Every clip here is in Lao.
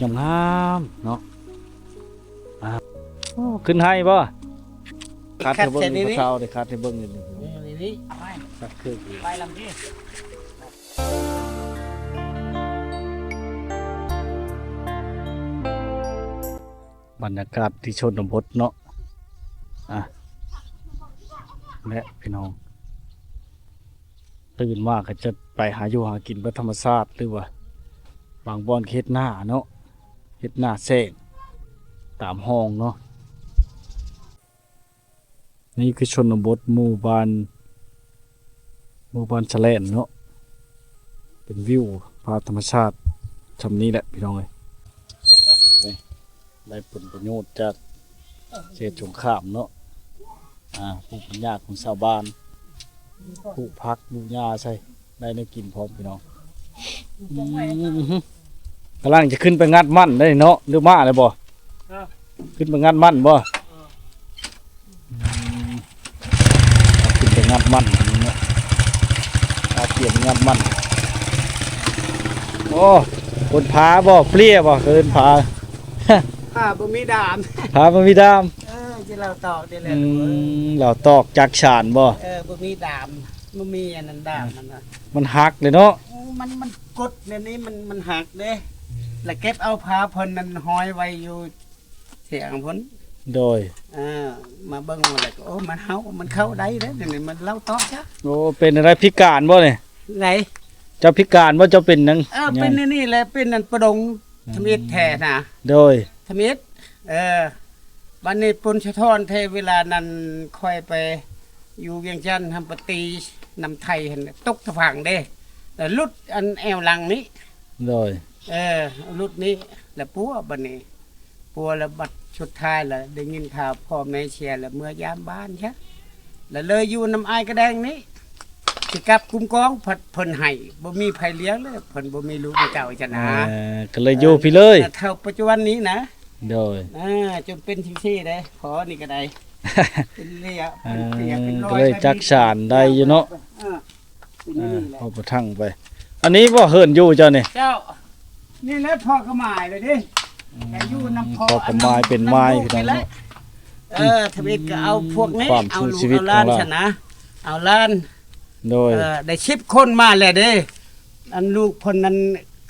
ງາມໆເນາະ. ອ່າ ໂອ້ ຂຶ້ນໄຮ່ບໍ່? ຄັດໃຫ້ເບິ່ງ ຄັດໃສ່ນີ້ ພໍ່ເຖົ້າໄດ້ຄັດໃຫ້ເບິ່ງຢູ່ນີ້ ນີ້ ນີ້ ນີ້ ຄັດຄື ໄປລຳທີ່ ບັນຍາກາດທີ່ຊົນນະບົດເນາະ. ອ່ະ ແລະ ພີ່ນ້ອງ ຕື່ນມາກໍຈະໄປຫາຢູ່ຫາກິນແບບທຳມະຊາດ ຫຼືວ່າບາງບ່ອນກໍເຮັດນາເນາະ ເຮັດນາແຊງຕາມຮ່ອງເນາະ. ນີ້ຄືຊົນນະບົດໝູ່ບ້ານ ໝູ່ບ້ານສະແລນເນາະ ເປັນວິວພາບທຳມະຊາດຊ່ຳນີ້ແຫຼະພີ່ນ້ອງເອີຍ. ໄດ້ຜົນປະໂຫຍດຈາກເສດສົງຄາມເນາະ ອ່າ ພູກປັນຍາຂອງຊາວບ້ານ ປູກຜັກປູກຫຍ້າໃສ່ ໄດ້ແນວກິນພ້ອມພີ່ນ້ອງ. ອືມ ກຳລັງຈະຂຶ້ນໄປງັດມັນໄດ້ເນາະ ຫຼືມາແລ້ວບໍ່? ຂຶ້ນໄປງັດມັນບໍ່? ອືມ ຂຶ້ນໄປງັດມັນເນາະ ອາ ປ່ຽນງັດມັນ. ໂອ້ ຄົນພາບໍ່? ເປຍບໍ່? ເອີ້ນພາ ພາບໍ່ມີດາມ ພາບໍ່ມີດາມ. ເອີ ຊິເລົ່າຕອກນີ້ແຫຼະ. ອືມ ເລົ່າຕອກຈັກສານບໍ່? ເອີ ບໍ່ມີດາມ ບໍ່ມີອັນນັ້ນດາມມັນນະ ມັນຫັກເລີຍເນາະ. ມັນ ມັນກົດແນວນີ້ ມັນ ມັນຫັກເດ້. ແລ້ວເກັບເອົາພາເພິ່ນນັ້ນຫ້ອຍໄວ້ຢູ່ ເສຍງພຸ້ນ. ໂດຍ ເອີ ມາເບິ່ງແລ້ວກໍ ໂອ້ ມັນເຫົ່າ ມັນເຂົ້າໄດ້ເດ້ ນີ້ມັນເລົ່າຕອກຊະ. ໂອ້ ເປັນແນວໃດ ພິການບໍ່ນີ້? ໃດ ເຈົ້າພິການບໍ່? ເຈົ້າເປັນຫຍັງ? ເອີ ເປັນແນວນີ້ແຫຼະ ເປັນອັນປະດົງ ອືມ ທຳອິດແທ້ນະ. ໂດຍ ທຳອິດ ເອີ ບັດນີ້ປົນສະທ້ອນແທ້ ເວລານັ້ນຂ້ອຍໄປຢູ່ວຽງຈັນຫັ້ນ ໄປຕີນຳໄທຫັ້ນ ຕົກຕະຝັ່ງເດ້ ແລ້ວຫຼຸດອັນແອວຫຼັງນີ້. ໂດຍ ເອີ ຫຼຸດນີ້ ແລ້ວປົວບັດນີ້ ປົວແລ້ວບັດສຸດທ້າຍລະໄດ້ຍິນຂ່າວພໍ່ແມ່ເສຍ ແລ້ວເມືອຢາມບ້ານຊະ ແລ້ວເລີຍຢູ່ນຳອ້າຍກະແດງນີ້ ຊິກັບກຸມກອງ ພັດເພິ່ນໃຫ້ ບໍ່ມີໃຜລ້ຽງເລີຍ ເພິ່ນບໍ່ມີລູກມີເຕົ້າຊັ້ນນະ. ເອີ ກໍເລີຍຢູ່ພີ້ເລີຍ ເອີ ເທົ່າປັດຈຸບັນນີ້ນະ. ໂດຍ ເອີ ຈົນເປັນຈັ່ງຊີ້ເດ້ ພໍນີ້ກໍໄດ້ ເປັນເລຍ ເອີ ເປັນເລຍ ເປັນລອຍ ກໍເລີຍຈັກສານໄດ້ຢູ່ເນາະ. ເອີ ເປັນນີ້ແຫຼະ ເອີ ພໍ່ປະທັງໄປ. ອັນນີ້ບໍ່ເຮືອນຢູ່ເຈົ້ານີ້? ເຈົ້າ ນີ້ແຫຼະພໍ່ຂະໝາຍເລີຍເດ້. ອືມ ກໍຢູ່ນຳພໍ່ ພໍ່ຂະໝາຍເປັນໝາຍ ອັນນັ້ນ ພີ່ນ້ອງເນາະ. ເອີ ທຳອິດກໍເອົາພວກນີ້ ຄວາມ ເອົາລູກເອົາຫຼານຊັ້ນນະ ເອົາຫຼານ. ໂດຍ ເອີ ໄດ້ສິບຄົນມາແລ້ວເດ້. ອັນລູກເພິ່ນນັ້ນ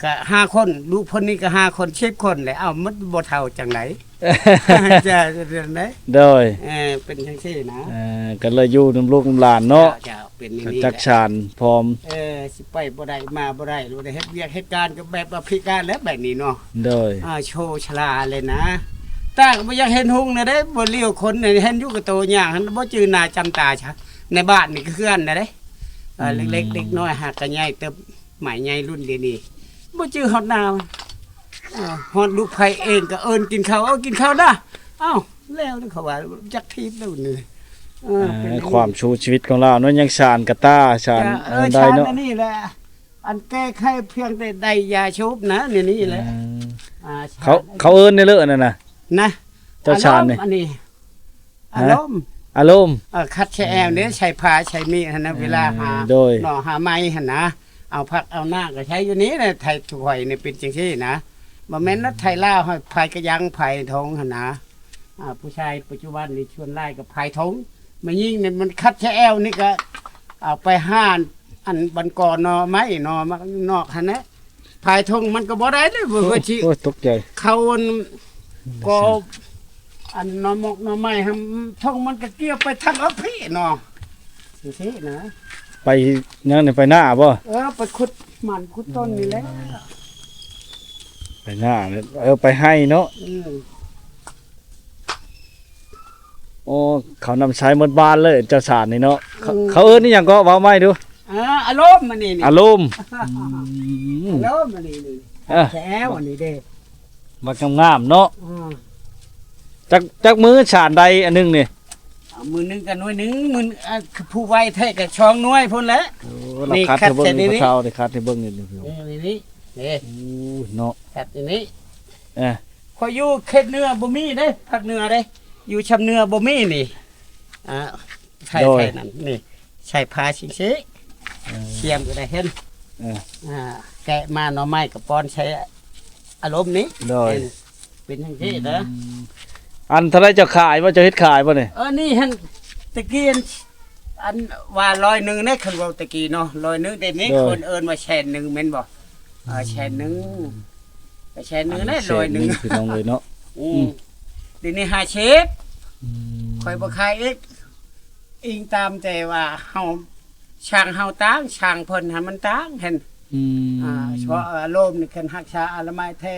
ກະຫ້າຄົນ ລູກເພິ່ນນີ້ກະຫ້າຄົນ ສິບຄົນແຫຼະ. ເອົ້າ ມັນບໍ່ເທົ່າຈັ່ງໃດ? ຈະເລື່ອງໃດ? ໂດຍ ເອີ ເປັນຈັ່ງຊີ້ນະ. ເອີ ກໍເລີຍຢູ່ນຳລູກນຳຫຼານເນາະ. ເຈົ້າ ເປັນຢ່າງນີ້ ຈັກສານພ້ອມ. ເອີ ຊິໄປບໍ່ໄດ້ມາບໍ່ໄດ້ ຫຼືວ່າໄດ້ເຮັດວຽກເຮັດການກໍແບບວ່າພິການແຫຼະແບບນີ້ເນາະ. ໂດຍ ອ່າ ໂຊຊະລາເລີຍນະ. ຕາກໍບໍ່ຢາກເຫັນຮຸ່ງນະເດ້ ບໍ່ຫຼຽວຄົນ ເຫັນຢູ່ກັບໂຕຍ່າງຫັ້ນ ບໍ່ຈື່ໜ້າຈຳຕາຊະ. ໃນບ້ານນີ້ກໍຄືກັນນະເດ້. ເອີ ອືມ ເລັກໆ ເດັກນ້ອຍຫາກະໃຫຍ່ເຕີບ ໝາຍໃຫຍ່ລຸ້ນດຽວນີ້ ບໍ່ຈື່ຮອດໜ້າ. ເອີ ຮອດລູກໃຜເອງກໍເອີ້ນກິນເຂົ້າ ເອົາກິນເຂົ້ານະ. ເອົ້າ ແລ້ວເຂົາວ່າຈັກທີບແລ້ວນີ້. ເອີ ເອີ ເປັນ ຄວາມສູ້ຊີວິດຂອງລາວເນາະ ຍັງສານກະຕ່າ ສານ ເອີ ອັນໃດເນາະ ສານອັນນີ້ແຫຼະ. ອັນແກ້ໄຂພຽງແຕ່ໄດ້ຢາສູບນະ ນີ້ ນີ້ແຫຼະ. ເອີ ອ່າ ເຂົາ ເຂົາເອີ້ນແນວເລີ ອັນນັ້ນນະ ນະ ເຈົ້າສານນີ້ ອັນນີ້ ອາລົມ ອາລົມ ເອີ ຂັດໃສ່ແອວເດ້ ໃສ່ຜ້າໃສ່ມີດຫັ້ນນະ ເອີ ເວລາຫາ ໂດຍ ໜໍ່ຫາໄມ້ຫັ້ນນະ ເອົາຜັກເອົາໜ້າກໍໃຊ້ຢູ່ນີ້ນະ. ໄທຖ້ວຍນີ້ເປັນຈັ່ງຊີ້ນະ ບໍ່ແມ່ນວ່າໄທລາວໃຜກະຍັງ ໄຜທອງຫັ້ນນະ. ອ່າ ຜູ້ຊາຍປັດຈຸບັນນີ້ສ່ວນຫຼາຍກໍໄຜທອງ ແມ່ຍິງນີ້ມັນຂັດໃສ່ແອວນີ້ກໍເອົາໄປຫາ ອັນບັນກອໜໍ່ໄມ້ ໜໍ່ມານອກຫັ້ນນະ. ພາຍທົ່ງມັນກໍບໍ່ໄດ້ເດ້ ເພິ່ນວ່າຊິ ໂອ້ຍ ຕົກໃຈ ເຂົາອັນ ກໍອັນໜໍ່ໝົກໜໍ່ໄມ້ຫັ້ນ ທົ່ງມັນກໍກ່ຽວໄປທາງອອກພີ້ເນາະ ຈັ່ງຊີ້ນະ. ໄປຫຍັງນີ້ ໄປນາບໍ່? ເອີ ໄປຂຸດໝານຂຸດຕົ້ນນີ້ແຫຼະ ໄປນາ ເອີ ໄປໄຮ່ເນາະ. ອືມ ໂອ້ ເຂົານຳໃຊ້ໝົດບ້ານເລີຍ ເຈົ້າສານນີ້ເນາະ. ເຂົາ ອືມ ເຂົາເອີ້ນອີ່ຫຍັງເກາະ ເວົ້າໃໝ່ດູ. ເອີ ອາລົມອັນນີ້ນີ້ ອາລົມ ອືມ ອາລົມອັນນີ້ນີ້ ເອີ ແຖວອັນນີ້ເດ້. ບັກງາມໆເນາະ. ອືມ ຈັກ ຈັກມື້ສານໄດ້ອັນໜຶ່ງນີ້? ມື້ໜຶ່ງກໍໜ່ວຍໜຶ່ງ ມື້ ອ່າ ຜູ້ໄວແທ້ກໍສອງໜ່ວຍພຸ້ນແຫຼະ. ໂອ້ ນີ້ຂັດໃຫ້ເບິ່ງ ນີ້ ພໍ່ເຖົ້າໄດ້ຂັດໃຫ້ເບິ່ງນີ້. ເອີ ນີ້ ນີ້ ນີ້ ໂອ້ ເນາະ ຂັດນີ້. ເອີ ຂ້ອຍຢູ່ເຂດເໜືອບໍ່ມີເດ້ ພາກເໜືອເດ້ ຢູ່ຊຳເໜືອບໍ່ມີນີ້. ອ່າ ໃສ່ ໂດຍ ໃສ່ນັ້ນນີ້ ໃສ່ຜ້າຊິງຊີ ເອີ ສຽມກໍໄດ້ເຫັນ. ເອີ ອ່າ ແກະມາໜໍ່ໄມ້ກໍປ້ອນໃສ່ ອາລົມນີ້ ໂດຍ ເປັນຈັ່ງຊີ້ເດີ. ອືມ ອັນເທົ່າໃດເຈົ້າຂາຍບໍ່? ເຈົ້າເຮັດຂາຍບໍ່ນີ້? ເອີ ນີ້ຫັ້ນ ຕະກີ້ອັນ ອັນວ່າຮ້ອຍໜຶ່ງເດ້ ຄັນເວົ້າຕະກີ້ເນາະ ຮ້ອຍໜຶ່ງ ດຽວນີ້ ໂດຍ ຄົນເອີ້ນວ່າແສນໜຶ່ງແມ່ນບໍ່? ເອີ ແສນໜຶ່ງ ກໍແສນໜຶ່ງ ອັນ ແຫຼະ ແສນໜຶ່ງ ຮ້ອຍໜຶ່ງ ພີ່ນ້ອງເອີຍເນາະ. ອືມ ອືມ ດຽວນີ້ຫ້າສິບ ອືມ ຂ້ອຍບໍ່ຂາຍອີກ ອີງຕາມແຕ່ວ່າເຮົາ ຊ່າງເຮົາຕ່າງ ຊ່າງເພິ່ນຫັ້ນມັນຕ່າງຫັ້ນ. ອືມ ອ່າ ສະເພາະອາລົມນີ້ ຄັນຮັກສາອະນາໄມແທ້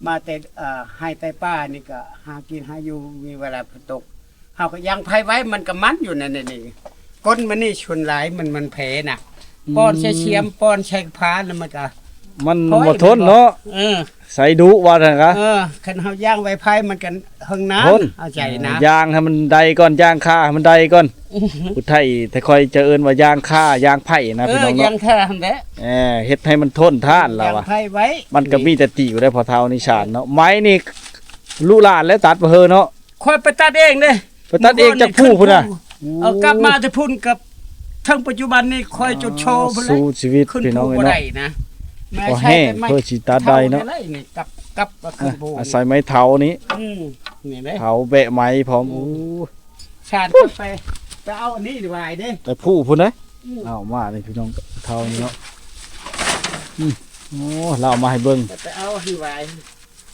ມາແຕ່ ເອີ ໄຮ່ແຕ່ປ່ານີ້ ກໍຫາກິນຫາຢູ່ ມີເວລາຝົນຕົກ ເຮົາກໍຢາງໄຟໄວ້ ມັນກໍມັນຢູ່ໃນນີ້. ກົ້ນມັນນີ້ສ່ວນຫຼາຍມັນ ມັນແຜ່ນະ ອືມ ປ້ອນໃສ່ຊຽມ ປ້ອນໃສ່ຝາ ແລ້ວມັນກໍ ມັນບໍ່ທົນເນາະ. ເອີ ໃສ່ດຸວ່າຊັ້ນກະ ເອີ ຄັນເຮົາຢາງໄວ້ໄຟມັນກໍເຫິງນານ ເອົາໃຈນະ ຢາງໃຫ້ມັນໄດ້ກ່ອນ ຢາງຄາໃຫ້ມັນໄດ້ກ່ອນ. ຜູ້ໄທ ແຕ່ຂ້ອຍຈະເອີ້ນວ່າຢາງຄາ ຢາງໄຟນະ ເອີ ພີ່ນ້ອງເນາະ ຢາງຄາຫັ້ນແຫຼະ. ເອີ ເຮັດໃຫ້ມັນທົນທານລາວວ່າ ຢາງໄຟໄວ້ ມັນກໍມີແຕ່ຕິວໄດ້ພໍ່ເຖົ້ານິສານເນາະ. ໄມ້ນີ້ລູກຫຼານແລ້ວຕັດບໍ່ເຮີເນາະ? ຂ້ອຍໄປຕັດເອງເດ້ ໄປຕັດເອງ ຈັກຜູ້ພຸ້ນນະ. ເອີ ກັບມາແຕ່ພຸ້ນ ກັບເຖິງປັດຈຸບັນນີ້ ຂ້ອຍຈົນໂຊພຸ້ນແຫຼະ ສູ້ຊີວິດ ຂຶ້ນພູບໍ່ໄດ້ນະ. ແມ່ໃຊ້ໄມ້ ເພື່ອຊິຕັດໄດ້ເນາະ ນີ້ກັບ ກັບຂຶ້ນພູ ອາໄສໄມ້ເຖົ້ານີ້ ອືມ ນີ້ເດ້ ເຖົ້າແບະໄມ້ພ້ອມ. ອືມ ໂອ້ ຊານກໍໄປ ໄປເອົາອັນນີ້ຫວາຍເດ້ ແຕ່ຜູ້ພຸ້ນເດ້. ອືມ ເອົາມານີ້ພີ່ນ້ອງ ເຖົ້ານີ້ເນາະ. ອືມ ໂອ້ ລາວເອົາມາໃຫ້ເບິ່ງ ໄປເອົາໃຫ້ຫວາຍ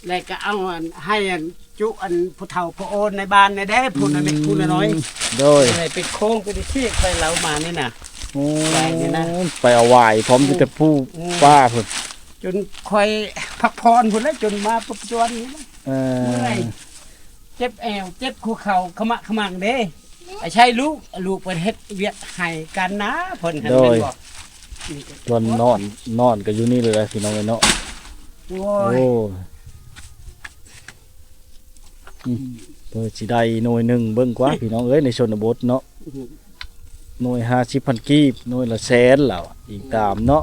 ແລ້ວກໍເອົາອັນ ໃຫ້ອັນ ຈຸອັນຜູ້ເຖົ້າຜູ້ໂອນໃນບ້ານນີ້ເດ້ ຜູ້ນັ້ນ ອືມ ຜູ້ນ້ອຍໆ ໂດຍ ເປັນໂຄງເປັນທີ່ໄປເລົ່າມານີ້ນະ. ໂອ້ ໄປເອົາຫວາຍພ້ອມ ອືມ ແຕ່ຜູ້ ອືມ ປ້າພຸ້ນ ຈົນຂ້ອຍພັກຜ່ອນພຸ້ນແຫຼະ ຈົນມາປັດຈຸບັນນີ້ນະ. ເອີ ເມື່ອຍ ເຈັບແອວ ເຈັບຫົວເຂົ່າຂະໝະຂະມັງເດ້. ອາໄສລູກ ລູກເພິ່ນເຮັດວຽກໄຮ່ການນາເພິ່ນຫັ້ນ ໂດຍ ແມ່ນບໍ່? ສ່ວນນອນ ນອນກໍຢູ່ນີ້ເລີຍພີ່ນ້ອງເອີຍເນາະ. ໂອ້ຍ ໂອ້ຍ ອືມ ເພິ່ນຊິໄດ້ໜ່ວຍໜຶ່ງ ເບິ່ງກວ່າພີ່ນ້ອງເອີຍ ໃນຊົນນະບົດເນາະ. ອືມ ໜ່ວຍຫ້າສິບພັນກີບ ໜ່ວຍລະແສນລາວ ອີງຕາມເນາະ.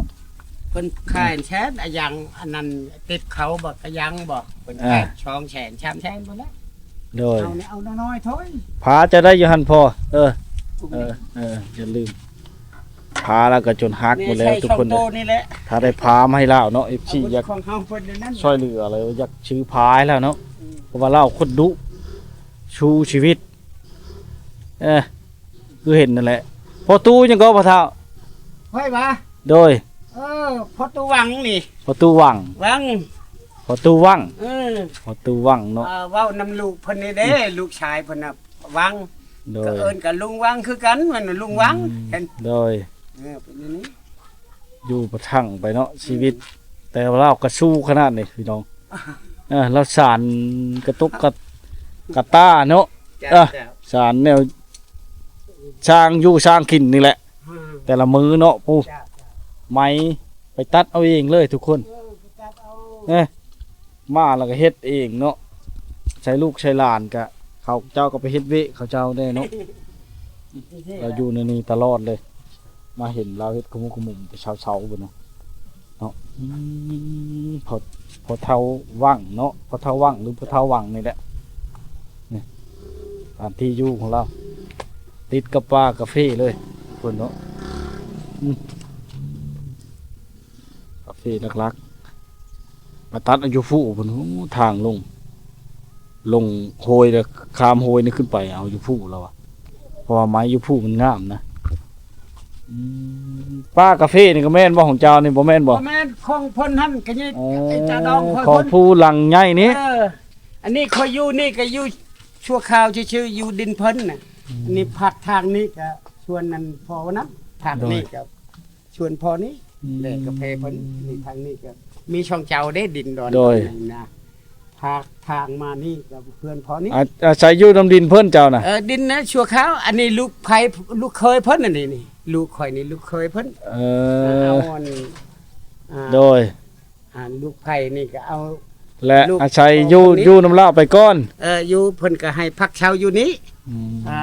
ເພິ່ນຂາຍແສນ ອາຫຍັງ ອັນນັ້ນ ຕິບເຂົາບໍ່ ກະຍັງບໍ່ ເພິ່ນຂາຍ ອ່າ ສອງແສນ ສາມແສນພຸ້ນແຫຼະ. ໂດຍ ເອົາ ເອົານ້ອຍໆ ໂທ້ຍ ຜາຈະໄດ້ຢູ່ຫັ້ນພໍ່. ເອີ ເອີ ເອີ ຢ່າລືມ ຜາລາວກໍຈົນຫັກໝົດແລ້ວທຸກຄົນເດີ. ຖ້າໄດ້ຜາມາໃຫ້ລາວເນາະ ເອັຟຊີ ຢາກຊ່ອຍເຫຼືອ ຫຼືຢາກຊື້ຜາໃຫ້ລາວເນາະ. ອືມ ເພາະວ່າລາວຄົນດຸ ສູ້ຊີວິດ. ເອີ ຄືເຫັນນັ້ນແຫຼະ. ພໍ່ຕູ້ຫຍັງກໍພໍ່ເຖົ້າ? ຂ້ອຍຫວາ? ໂດຍ ເອີ ພໍ່ຕູ້ວັງນີ້ ພໍ່ຕູ້ວັງ ວັງ ພໍ່ຕູ້ວັງ. ເອີ ພໍ່ຕູ້ວັງເນາະ. ເອີ ເວົ້ານຳລູກເພິ່ນນີ້ເດ້ ອືມ ລູກຊາຍເພິ່ນນະ ວັງ. ໂດຍ ກໍເອີ້ນກັນລຸງວັງຄືກັນ ມັນລຸງວັງ. ອືມ ເຫັນ ໂດຍ ເອີ ເປັນອັນນີ້ ຢູ່ປະທັງໄປເນາະ ອືມ ຊີວິດ. ແຕ່ວ່າລາວກໍສູ້ຂະໜາດນີ້ພີ່ນ້ອງ. ເອີ ລາວສານກະຕຸກກະ ກະຕາເນາະ. ເຈົ້າ ເອີ ເຈົ້າ ສານແນວສ້າງຢູ່ສ້າງກິນນີ້ແຫຼະ. ອືມ ແຕ່ລະມື້ເນາະ ໂອ້ ເຈົ້າ ເຈົ້າ ໄມ້ໄປຕັດເອົາເອງເລີຍທຸກຄົນ. ເອີ ໄປຕັດເອົາ ເອີ ມາແລ້ວກໍເຮັດເອງເນາະ. ໃສ່ລູກໃສ່ຫຼານກະ ເຂົາເຈົ້າກໍໄປເຮັດວຽກເຂົາເຈົ້າແດ່ເນາະ. ລາວຢູ່ໃນນີ້ຕະຫຼອດເລີຍ. ມາເຫັນລາວເຮັດຂະມຸກຂະມຸມແຕ່ເຊົ້າໆ ພຸ້ນນະເນາະ. ອືມ ພໍ່ ພໍ່ເຖົ້າວັງເນາະ ພໍ່ເຖົ້າວັງ ຫຼືພໍ່ເຖົ້າວັງນີ້ແຫຼະ. ນີ້ ສະຖານທີ່ຢູ່ຂອງລາວ ຕິດກັບປ່າກາເຟເລີຍພຸ້ນເນາະ. ອືມ ກາເຟຫຼັກໆ ມາຕັດເອົາຢູ່ພູພຸ້ນ. ໂອ້ ທາງລົງ ລົງຫ້ວຍ ແລ້ວຂ້າມຫ້ວຍນີ້ຂຶ້ນໄປເອົາຢູ່ພູລາວວ່າ ເພາະວ່າໄມ້ຢູ່ພູມັນງາມນະ. ອືມ ປ່າກາເຟນີ້ກໍແມ່ນບໍ່ ຂອງເຈົ້ານີ້ບໍ່ແມ່ນບໍ່? ບໍ່ແມ່ນ ຂອງເພິ່ນຫັ້ນກະຍິດ. ອໍ ໄອ້ຕາດອງຂອງເພິ່ນ ຂອງຜູ້ຫຼັງໃຫຍ່ນີ້. ເອີ ອັນນີ້ຂ້ອຍຢູ່ນີ້ກໍຢູ່ຊົ່ວຄາວຊື່ໆ ຢູ່ດິນເພິ່ນນະ. ອືມ ນີ້ພາກທາງນີ້ກໍສວນນັ້ນພໍ່ນຳ ພາກນີ້ກໍ ສວນພໍ່ນີ້ ອືມ ແລະກາເຟເພິ່ນ. ນີ້ທາງນີ້ກໍມີຊ່ອງເຈົ້າເດ້ ດິນດອນ ໂດຍ ນີ້ນະ ພາກທາງມານີ້ກໍເພື່ອນພໍ່ນີ້. ອາ ອາໄສຢູ່ນຳດິນເພິ່ນເຈົ້ານະ? ເອີ ດິນນະຊົ່ວຄາວ. ອັນນີ້ລູກໃຜ ລູກເຂີຍເພິ່ນ ອັນນີ້ນີ້ ລູກຂ້ອຍນີ້ ລູກເຂີຍເພິ່ນ. ເອີ ເອົາອັນ ອ່າ ໂດຍ ອ່າ ລູກໃຜນີ້ກໍເອົາ ແລະ ລູກ ອາໄສຢູ່ ຂອງເພິ່ນນີ້ ຢູ່ນຳລາວໄປກ່ອນ. ເອີ ຢູ່ ເພິ່ນກໍໃຫ້ພັກເຊົາຢູ່ນີ້. ອືມ ອ່າ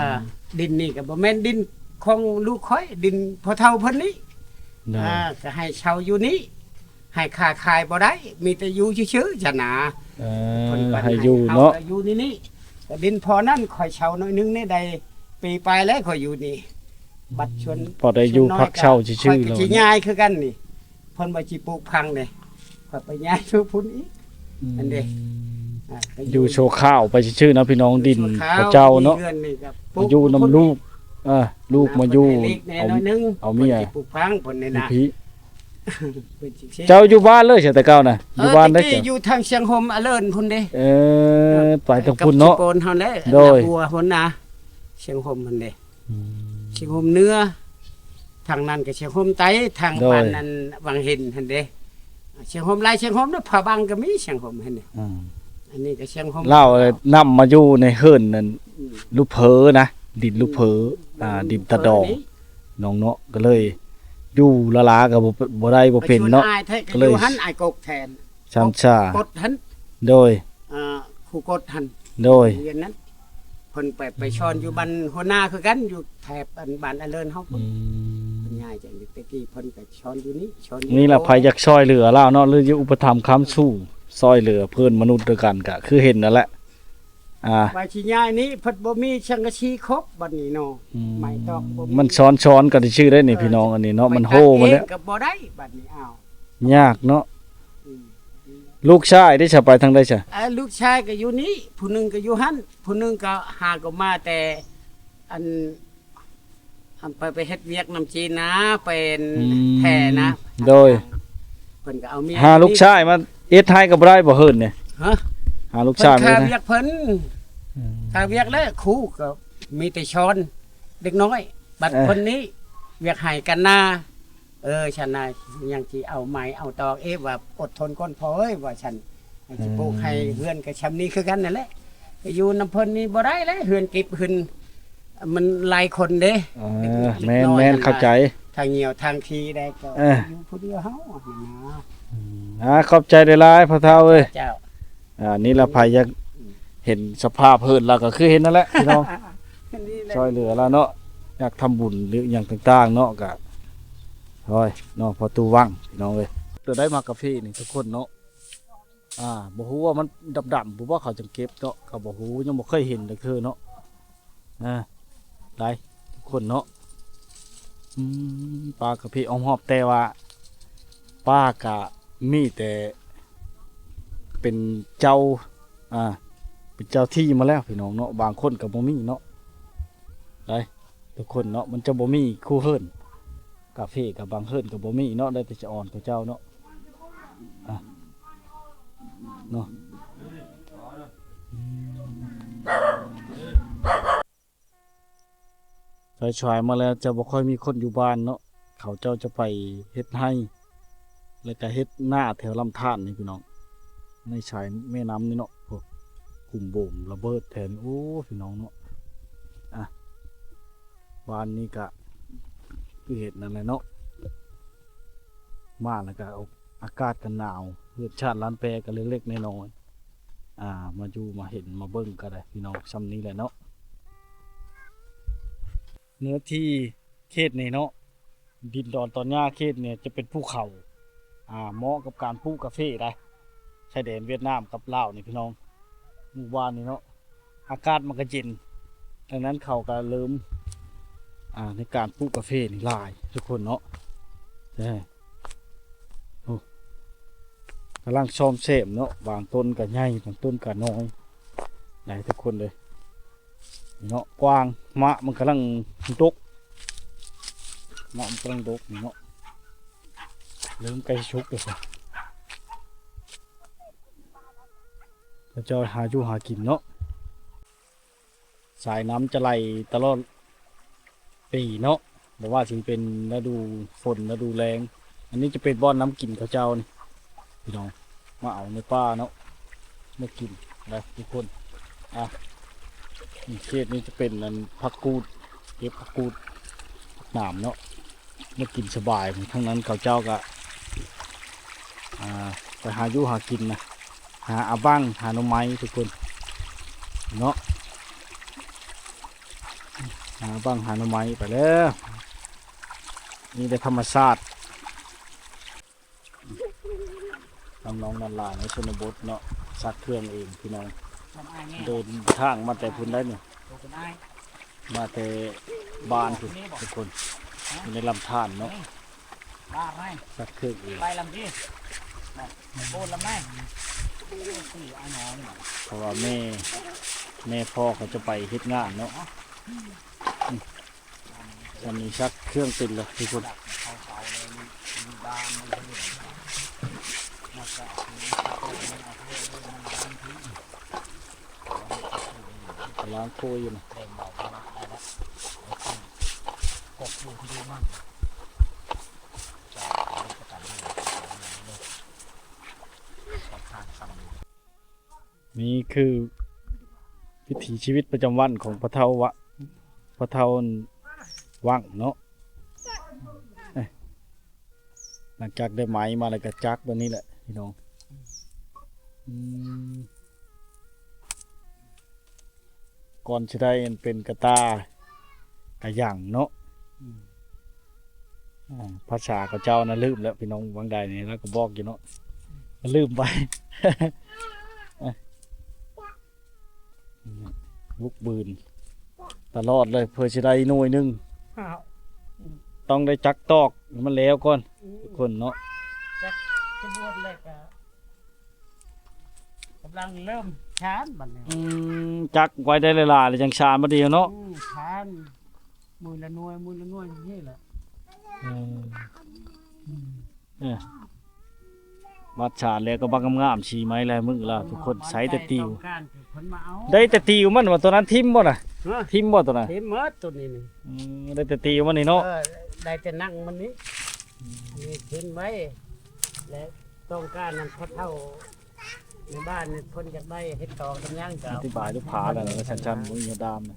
ດິນນີ້ກໍບໍ່ແມ່ນດິນຂອງລູກຂ້ອຍ ດິນພໍ່ເຖົ້າເພິ່ນນີ້. ໂດຍ ອ່າ ກໍໃຫ້ເຊົ່າຢູ່ນີ້ ໃຫ້ຄ້າຂາຍບໍ່ໄດ້ ມີແຕ່ຢູ່ຊື່ໆ ຊັ້ນນະ. ເອີ ເພິ່ນກໍໃຫ້ຢູ່ເນາະ ໃຫ້ເຮົາຢູ່ໃນນີ້. ກໍດິນພໍ່ນັ້ນຂ້ອຍເຊົ່າໜ້ອຍໜຶ່ງນີ້ ໄດ້ປີປາຍແລ້ວຂ້ອຍຢູ່ນີ້. ບັດຊວນ ພໍໄດ້ຢູ່ ຊວນນ້ອຍ ພັກເຊົາຊື່ໆ ຂ້ອຍກໍຊິ ແລ້ວ ຍ້າຍຄືກັນນີ້. ເພິ່ນວ່າຊິປູກຜັງເດ້ ຂ້ອຍໄປຍ້າຍຢູ່ພຸ້ນອີກ. ອັນເດ້ ອ່າ ກໍຢູ່ ຢູ່ຊົ່ວຄາວໄປຊື່ໆເນາະພີ່ນ້ອງ ດິນເຂົາເຈົ້າເນາະ ຢູ່ນຳລູກ ເອີ ລູກມາຢູ່ ເອົາເມຍ ເພິ່ນຊິປູກຝັງເພິ່ນນີ້ນະ ເຈົ້າຢູ່ບ້ານເລີຍໃຊ່ແຕ່ເກົ່ານະ ຢູ່ບ້ານໃດ ຢູ່ທາງຊຽງຫົມອະເລີນພຸ້ນເດ້ ເອີ ໄປທາງພຸ້ນເນາະ ໂດຍ ຫົວຫົວໜ້າ ຊຽງຫົມຫັ້ນເດ້ ອືມ ຊຽງຫົມເໜືອ ທາງນັ້ນກໍຊຽງຫົມໃຕ້ ທາງ ໂດຍ ບ້ານນັ້ນວັງເຫັນຫັ້ນເດ້ ຊຽງຫົມຫຼາຍ ຊຽງຫົມນະ ພະບັງກໍມີ ຊຽງຫົມຫັ້ນເດ້ ອືມ ອັນນີ້ກໍຊຽງຫົມ ລາວນຳມາຢູ່ໃນເຮືອນນັ້ນ ອືມ ລູກເພີນະ ດິນລູກເພີ ອືມ ອ່າ ດິນຕາດອງ ນ້ອງເນາະ ກໍເລີຍຢູ່ລາໆກໍບໍ່ ບໍ່ໄດ້ບໍ່ເປັນເນາະ ກໍເລີຍ ອ້າຍແທ້ກໍຢູ່ຫັ້ນ ອ້າຍກົກແທນ ສັນຊາ ກົດຫັ້ນ ໂດຍ ອ່າ ຄູກົດຫັ້ນ ໂດຍ ໂຮງຮຽນນັ້ນ ເພິ່ນໄປ ໄປສອນຢູ່ບ້ານຫົວໜ້າຄືກັນ ຢູ່ແຖບອັນບ້ານອະເລີນເຮົາພຸ້ນ ອືມ ເພິ່ນຍ້າຍຈາກແຕ່ກີ້ ເພິ່ນກໍສອນຢູ່ນີ້ ສອນຢູ່ນີ້ລະ ໃຜຢາກຊ່ອຍເຫຼືອລາວເນາະ ຫຼືຢູ່ອຸປະຖຳຄ້ຳຊູ ຊ່ອຍເຫຼືອເພື່ອນມະນຸດດ້ວຍກັນ ກໍຄືເຫັນນັ້ນແຫຼະ ອ່າ ວ່າຊິຍ້າຍນີ້ ເພິ່ນບໍ່ມີສັງກະສີຄົບບັດນີ້ເນາະ ອືມ ໄມ້ຕອກບໍ່ມີ ມັນຊ້ອນໆກັນຊື່ໆໄດ໋ນີ້ ເອີ ພີ່ນ້ອງ ອັນນີ້ເນາະ ມັນໂຮມາແລ້ວ ກໍບໍ່ໄດ້ບັດນີ້ ອ້າວ ຍາກເນາະ ອືມ ລູກຊາຍເດ ຈະໄປທາງໃດຊະ? ເອີ ລູກຊາຍກໍຢູ່ນີ້ ຜູ້ໜຶ່ງກໍຢູ່ຫັ້ນ ຜູ້ໜຶ່ງກໍຫາກໍມາແຕ່ ອັນ ອັນໄປ ໄປເຮັດວຽກນຳຈີນນະ ເປັນ ອືມ ແທ້ນະ ໂດຍ ເພິ່ນກໍເອົາເມຍ ຫາລູກຊາຍມາເຮັດໃຫ້ກໍບໍ່ໄດ້ບໍ່ ເຮີນນີ້ ຮະ ຫາລູກຊາຍມາເຮັດໃຫ້ ເພິ່ນຄາວຽກເພິ່ນ ອືມ ຄາວຽກແລ້ວ ຄູກໍມີແຕ່ສອນເດັກນ້ອຍ ບັດ ເອີ ເພິ່ນນີ້ວຽກໄຮ່ກັນນາ ເອີ ຊັ້ນນະ ຍັງຊິເອົາໄມ້ເອົາຕອກອີກ ວ່າອົດທົນກ່ອນພໍ່ເອີຍ ວ່າຊັ້ນ ຍັງຊິປູກໃຫ້ ອືມ ເຮືອນກໍຊ່ຳນີ້ຄືກັນນັ້ນແຫຼະ ໄປຢູ່ນຳເພິ່ນນີ້ບໍ່ໄດ້ແຫຼະ ເຮືອນກິບເພິ່ນ ມັນຫຼາຍຄົນເດ້ ເອີ ເດັກນ້ອຍ ແມ່ນໆ ເຂົ້າໃຈ ທາງຍ່ຽວທາງຂີ່ໄດ້ກໍ ເອີ ຢູ່ຜູ້ດຽວເຮົາ ອືມ ອ່າ ຂອບໃຈຫຼາຍໆ ພໍ່ເຖົ້າເອີຍ ເຈົ້າ ອ່າ ນີ້ລະ ໃຜຢາກເຫັນສະພາບເຮືອນລາວກໍຄືເຫັນນັ້ນແຫຼະພີ່ນ້ອງ ຊ່ອຍເຫຼືອລາວເນາະ ຢາກທຳບຸນ ຫຼືຫຍັງຕ່າງໆເນາະ ກໍ ໂອ້ຍ ເນາະ ພໍ່ຕູ້ວັງ ພີ່ນ້ອງເອີຍ ຕົວໃດໝາກກາເຟນີ້ທຸກຄົນເນາະ ອ່າ ບໍ່ຮູ້ວ່າມັນດຳໆ ຜູ້ບໍ່ເຂົາຈັ່ງເກັບເນາະ ກໍບໍ່ຮູ້ ຍັງບໍ່ເຄີຍເຫັນຈັກເທື່ອເນາະ ອ່າ ໄດ້ທຸກຄົນເນາະ ອືມ ປ່າກາເຟອ້ອມຮອບ ແຕ່ວ່າປ່າກະມີແຕ່ເປັນເຈົ້າ ອ່າ ເປັນເຈົ້າທີ່ມາແລ້ວພີ່ນ້ອງເນາະ ບາງຄົນກໍບໍ່ມີເນາະ ໄດ້ທຸກຄົນເນາະ ມັນຈະບໍ່ມີຄູ່ເຮືອນ ກາເຟກັບບາງເຮືອນກໍບໍ່ມີເນາະ ໄດ້ແຕ່ສະອອນເຂົາເຈົ້າເນາະ ອ່ະ ເນາະ ສາຍໆມາແລ້ວຈະບໍ່ຄ່ອຍມີຄົນຢູ່ບ້ານເນາະ ເຂົາເຈົ້າຈະໄປເຮັດໄຮ່ ແລ້ວກະເຮັດນາແຖວລຳທານນີ້ພີ່ນ້ອງ ໃນສາຍແມ່ນ້ຳນີ້ເນາະ ໂອ້ ກຸ່ມໂບມລະເບີດແຖວນີ້ ໂອ້ ພີ່ນ້ອງເນາະ ອ່ະ ບ້ານນີ້ກະຄືເຫັນນັ້ນແຫຼະເນາະ ມາແລ້ວກະ ອາກາດກໍໜາວ ເຮືອນຊານລານແປກໍເລັກໆນ້ອຍໆ ອ່າ ມາຢູ່ມາເຫັນມາເບິ່ງກໍໄດ້ພີ່ນ້ອງ ຊ່ຳນີ້ແຫຼະເນາະ ເນື້ອທີ່ເຂດນີ້ເນາະ ດິນດອນຕອນຫຍ້າເຂດນີ້ຈະເປັນພູເຂົາ ອ່າ ເໝາະກັບການປູກກາເຟໄດ໋ ຊາຍແດນຫວຽດນາມກັບລາວນີ້ພີ່ນ້ອງ ໝູ່ບ້ານນີ້ເນາະ ອາກາດມັນກໍເຢັນ ດັ່ງນັ້ນເຂົາກໍເລີ່ມ ອ່າ ໃນການປູກກາເຟນີ້ຫຼາຍທຸກຄົນເນາະ ເອີ ໂອ້ ກຳລັງສ້ອມແຊມເນາະ ບາງຕົ້ນກໍໃຫຍ່ ບາງຕົ້ນກໍນ້ອຍ ຫຼາຍທຸກຄົນເລີຍ ນີ້ເນາະ ກວ້າງ ໝາກມັນກຳລັງດົກ ໝາກມັນກຳລັງດົກນີ້ເນາະ ເລີ່ມໃກ້ສຸກແລ້ວ ເຂົາເຈົ້າຫາຢູ່ຫາກິນເນາະ ສາຍນ້ຳຈະໄຫຼຕະຫຼອດປີເນາະ ບໍ່ວ່າຊິເປັນລະດູຝົນ ລະດູແລ້ງ ອັນນີ້ຈະເປັນບ່ອນນ້ຳກິນເຂົາເຈົ້ານີ້ ພີ່ນ້ອງ ມາເອົາໃນປ່າເນາະ ມາກິນໄດ້ທຸກຄົນ ອ່ະ ນີ້ເຂດນີ້ຈະເປັນອັນຜັກກູດ ເກັບຜັກກູດ ຜັກໜາມເນາະ ມາກິນສະບາຍ ທາງນັ້ນເຂົາເຈົ້າກະ ອ່າ ໄປຫາຢູ່ຫາກິນນະ ຫາອາບັງ ຫາໜໍ່ໄມ້ທຸກຄົນເນາະ ຫາບັງ ຫາໜໍ່ໄມ້ໄປແລ້ວ ມີແຕ່ທຳມະຊາດ ນ້ອງໆຫຼານໆໃນຊົນນະບົດເນາະ ຊັກເຄື່ອງເອງພີ່ນ້ອງ ເດີນທາງມາແຕ່ພຸ້ນໄດ໋ນີ້ ມາແຕ່ບ້ານພຸ້ນທຸກຄົນ ຢູ່ໃນລຳທານເນາະ ຊັກເຄື່ອງເອງ ໄປລຳທີ່ ໂກນລຳໄດ້ ເພາະວ່າແມ່ ແມ່ພໍ່ເຂົາຈະໄປເຮັດງານເນາະ. ອືມ ອັນນີ້ຊັກເຄື່ອງເປັນແລ້ວທຸກຄົນ. ກຳລັງໂທຢູ່ນະ. ນີ້ຄືວິຖີຊີວິດປະຈຳວັນຂອງພໍ່ເຖົ້າວະ ພໍ່ເຖົ້າວັງເນາະ. ຫຼັງຈາກໄດ້ໄມ້ມາແລ້ວກໍຈັກແບບນີ້ແຫຼະພີ່ນ້ອງ. ອືມ ກ່ອນຊິໄດ້ອັນເປັນກະຕ່າກະຫຍັງເນາະ. ອືມ ອ່າ ພາສາເຂົາເຈົ້ານະລືມແລ້ວພີ່ນ້ອງ. ຫວ່າງໃດນີ້ລາວກໍບອກຢູ່ເນາະ ກໍລືມໄປ. ລຸກບືນຕະຫຼອດເລີຍ ເພື່ອຊິໄດ້ໜ່ວຍໜຶ່ງ. ອ້າວ ຕ້ອງໄດ້ຈັກຕອກໃຫ້ມັນແລ້ວກ່ອນ ອືມ ທຸກຄົນເນາະ. ຈັກຈະບວດແລ້ວກໍກຳລັງເລີ່ມຊານບັດນີ້. ອືມ ຈັກໄວ້ໄດ້ຫຼາຍໆ ແລ້ວຈັ່ງຊານບັດດຽວເນາະ. ອືມ ຊານ ມື້ລະໜ່ວຍ ມື້ລະໜ່ວຍນີ້ແຫຼະ. ເອີ ອືມ ເອີ ບາດສາດແລ້ວກໍບັກງາມໆ ສີໄມ້ລາຍມືລາວ ທຸກຄົນ. ໃຊ້ແຕ່ຕິວ ຕ້ອງການຄືເພິ່ນມາເອົາ ໄດ້ແຕ່ຕິວມັນວ່າ ຕົວນັ້ນຖິ້ມບໍ່ນະ? ຮະ? ຖິ້ມບໍ່ຕົວນັ້ນ? ຖິ້ມໝົດຕົວນີ້ນີ້. ອືມ ໄດ້ແຕ່ຕິວມັນນີ້ເນາະ. ເອີ ໄດ້ແຕ່ໜັງມັນນີ້ ອືມ ອັນນີ້ຖິ້ມໄວ້ ແລະຕ້ອງການນັ້ນ ພໍ່ເຖົ້າໃນບ້ານນີ້ ເພິ່ນຢາກໄດ້ເຮັດຕອກເຮັດຫຍັງກໍ ອະທິບາຍລູກຄ້າແລ້ວ ຊັ້ນໆ ບໍ່ມີດາມນະ.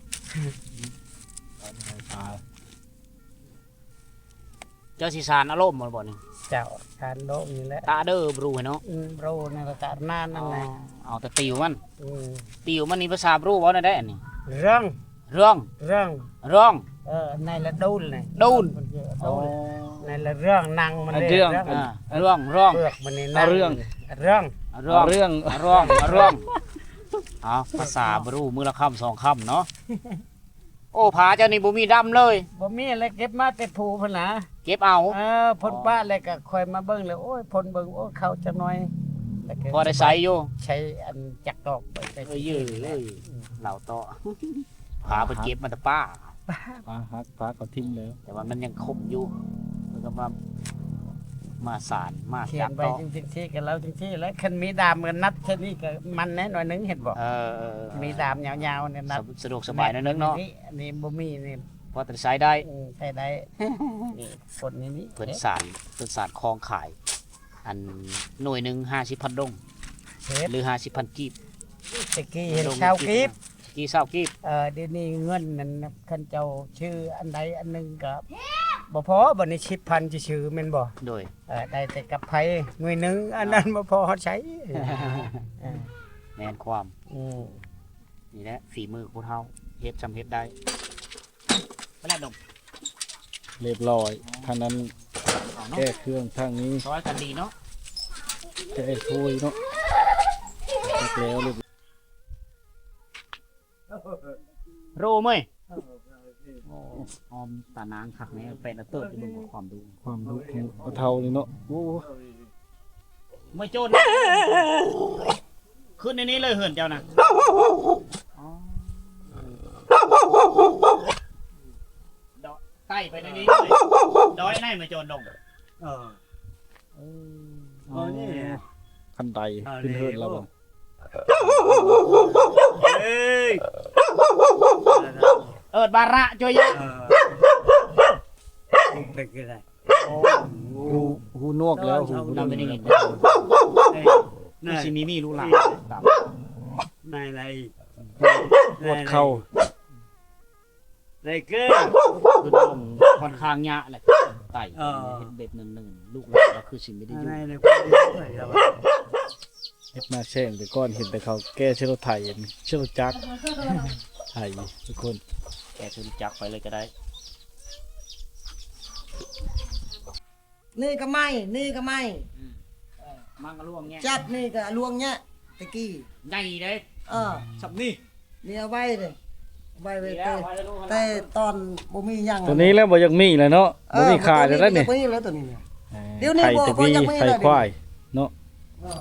ເຈົ້າຊິສານອາລົມບໍ່ນີ້? ເຈົ້າ ສານໂລກນີ້ແຫຼະ ຕາເດີບຣູເນາະ. ອືມ ບຣູນີ້ລະ ຕານານນັ້ນແຫຼະ. ອໍ ເອົາແຕ່ຕິວມັນ. ອືມ ຕິວມັນນີ້ພາສາບຣູເວົ້າແນວໃດອັນນີ້? ເລື່ອງ ເລື່ອງ ເລື່ອງ ເລື່ອງ. ເອີ ໃນລະດູນນີ້ ດູນ ເອີ ດູນ. ອໍ ໃນລະເລື່ອງ ໜັງມັນເດ້ ເລື່ອງ ເລື່ອງ ອ່າ ເລື່ອງ ເລື່ອງ ເປືອກມັນນີ້ ເລື່ອງ ເລື່ອງ ເລື່ອງ ເລື່ອງ. ເອົາ ພາສາບຣູ ມື້ລະຄຳສອງຄຳເນາະ. ໂອ້ ຜາເຈົ້ານີ້ບໍ່ມີດຳເລີຍ. ບໍ່ມີແຫຼະ ເກັບມາແຕ່ພູພຸ້ນນະ ເກັບເອົາ. ເອີ ເພິ່ນປະແລ້ວກໍຂ້ອຍມາເບິ່ງແລ້ວ ໂອ້ຍ ພົ່ນເບິ່ງ ໂອ້ຍ ເຂົ້າຈັກໜ່ອຍ ແລ້ວກໍພໍໄດ້ໃຊ້ຢູ່ ໃຊ້ອັນຈັກຕອກໄປ ໄປ ເອີຍ ເອີຍ ເອີຍ ເຫຼົ່າຕໍ່. ຜາເພິ່ນເກັບມາແຕ່ປ່າ ປ່າຫັກ ຜາກໍຖິ້ມແລ້ວ ແຕ່ວ່າມັນຍັງຄົມຢູ່ ເພິ່ນກໍມາ ມາສານ ມາຈັກຕໍ່ ຂຽນໄວ້ຈັ່ງຊີ້ ກໍເລົ່າຈັ່ງຊີ້ແຫຼະ. ຄັນມີດາມກໍນັດແຄ່ນີ້ກໍມັນແນ່ໜ້ອຍໜຶ່ງ ເຫັນບໍ່? ເອີ ເອີ ເອີ ມີດາມຍາວໆນີ້ ນັດສະ ສະດວກສະບາຍໜ້ອຍໜຶ່ງເນາະ. ອັນນີ້ບໍ່ມີນີ້ ພໍແຕ່ໃຊ້ໄດ້ ອືມ ໃຊ້ໄດ້. ນີ້ຄົນນີ້ນີ້ ເພິ່ນສານ ເພິ່ນສານຄອງຂາຍ ອັນໜ່ວຍໜຶ່ງຫ້າສິບພັນດົງ ເຮັດ ຫຼື ຫ້າສິບພັນກີບ. ແຕ່ກີ້ເຫັນຊາວກີບ ກີ້ຊາວກີບ. ເອີ ດຽວນີ້ເງິນນັ້ນ ຄັນເຈົ້າຊື້ອັນໃດອັນໜຶ່ງກໍບໍ່ພໍ ບັດນີ້ສິບພັນຊິຊື້ແມ່ນບໍ່? ໂດຍ. ເອີ ໄດ້ແຕ່ກັບໄພໜ່ວຍໜຶ່ງ ອັນນັ້ນບໍ່ພໍຮອດໃຊ້. ເອີ ແມ່ນຄວາມ. ອືມ ນີ້ແຫຼະ ຝີມືຜູ້ເຖົ້າ ເຮັດຊ່ຳເຮັດໄດ້. ໄປແລ້ວດົງ ຮຽບຮ້ອຍ. ທາງນັ້ນ ເອົາເນາະ ແກ້ເຄື່ອງ ທາງນີ້ຊ່ອຍກັນດີເນາະ ແກ້ຖ້ວຍເນາະ. ຈັກແລ້ວ ໂຣເມີຍ. ໂອ້ ອອມຕານາງຄັກແນ່ ແປນເຕີບຢູ່ເບິ່ງຄວາມດຸ ຄວາມດຸຂອງພໍ່ເຖົ້ານີ້ເນາະ. ໂອ້ ມາໂຈນ ຂຶ້ນໃນນີ້ເລີຍເຮືອນເຈົ້ານະ. ອໍ ດອຍ ໄຕ່ໄປໃນນີ້ເລີຍ ດອຍໃນມາໂຈນລົງ. ເອີ ເອີ ອໍ ນີ້ ຄັນໄດ ເອີ ຂຶ້ນເຮືອນລາວບໍ່? ເອີຍ ເອີດບາຣະ ຈ້ວຍຍະ ເອີ ເປັນຄືໃດ? ໂອ້ ຫູ ຫູໜວກແລ້ວ ຫູ ນຳໄປໄດ້ຍິນ ເອີ ຄືຊິມີ ມີລູກຫຼານຕາມ ນາຍໄລ ປວດເຂົ່າ ໄດ້ເກີນ ຄືລົງຂ້ອນຂ້າງຍະແຫຼະ ໄຕ ເອີ ເຮັດເບັດໜຶ່ງໆ ລູກຫຼານລາວຄືຊິມີໄດ້ຢູ່ ເຮັດນາແຊງແຕ່ກ່ອນ ເຫັນແຕ່ເຂົາແກ່ໃສ່ລົດໄຖ ໃສ່ລົດຈັກ ໄຖ ທຸກຄົນ ແກ່ໃສ່ລົດຈັກໄປເລີຍກໍໄດ້. ນີ້ກໍໄມ້ ນີ້ກໍໄມ້ ອືມ ເອີ ມັນກໍລວງແຍະ ຈັບນີ້ກໍລວງແຍະ ແຕ່ກີ້ໃຫຍ່ເດ້ ເອີ ສ່ຳນີ້ ນີ້ເອົາໄວ້ເດ້ ໄວ້ ໄວ້ແຕ່ ແຕ່ຕອນບໍ່ມີຫຍັງ ຕົວນີ້ແລ້ວບໍ່ຢາກມີແລ້ວເນາະ ເອີ ບໍ່ມີຂາຍແລ້ວນີ້ ບໍ່ມີແລ້ວຕົວນີ້ ເອີ ດຽວນີ້ບໍ່ ບໍ່ຢາກມີແລ້ວ ໄຖຄວາຍເນາະ ເອີ